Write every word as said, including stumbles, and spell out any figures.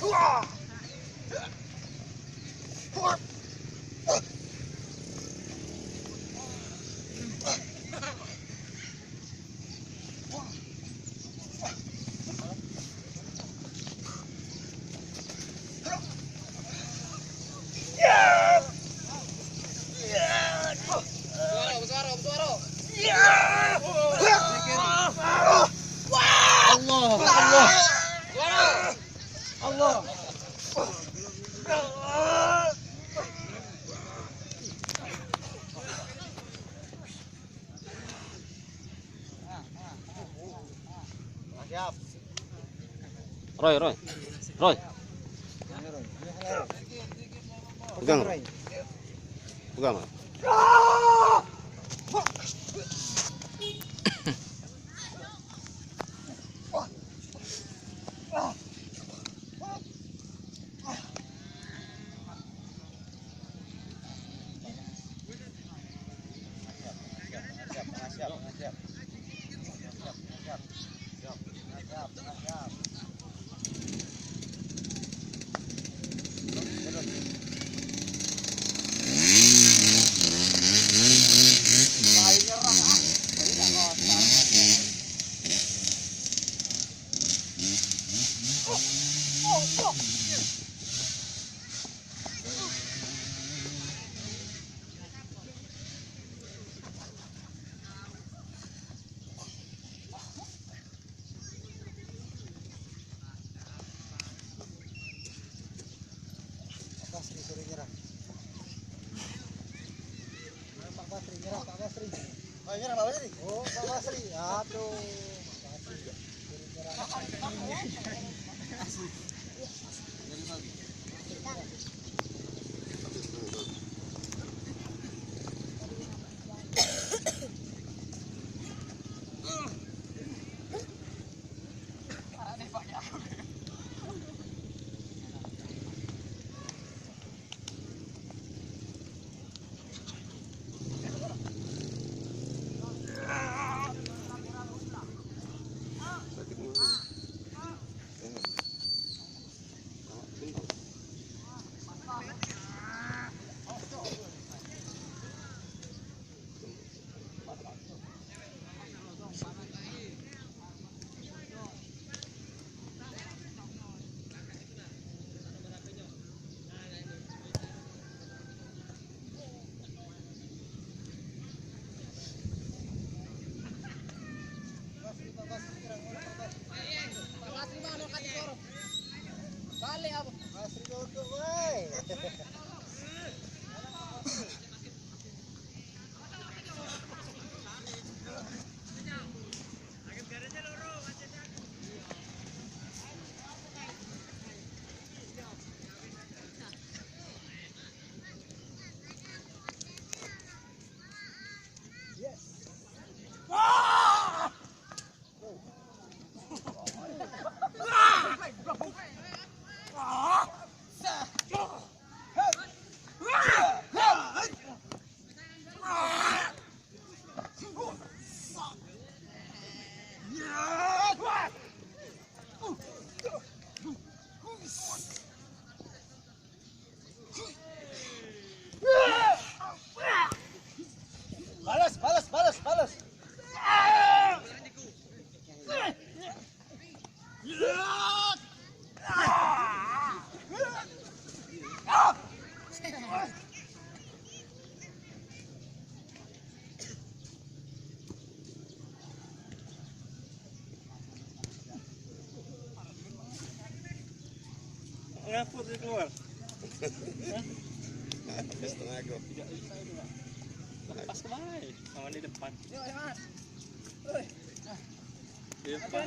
Allah, Allah, Allah. Roy, Roy. Roy. Pegang, Roy. Pegang, Roy. Pak Basri suruh nyerang. Pak Basri, nyerang Pak Basri. Oh, nyerang Pak Basri? Oh, Pak Basri. Aduh, Pak Basri. Suruh nyerang. Balas, balas, balas, balas. Ngapa dia keluar? Habis tenaga. Lepas kembali. Sama di depan. Di depan.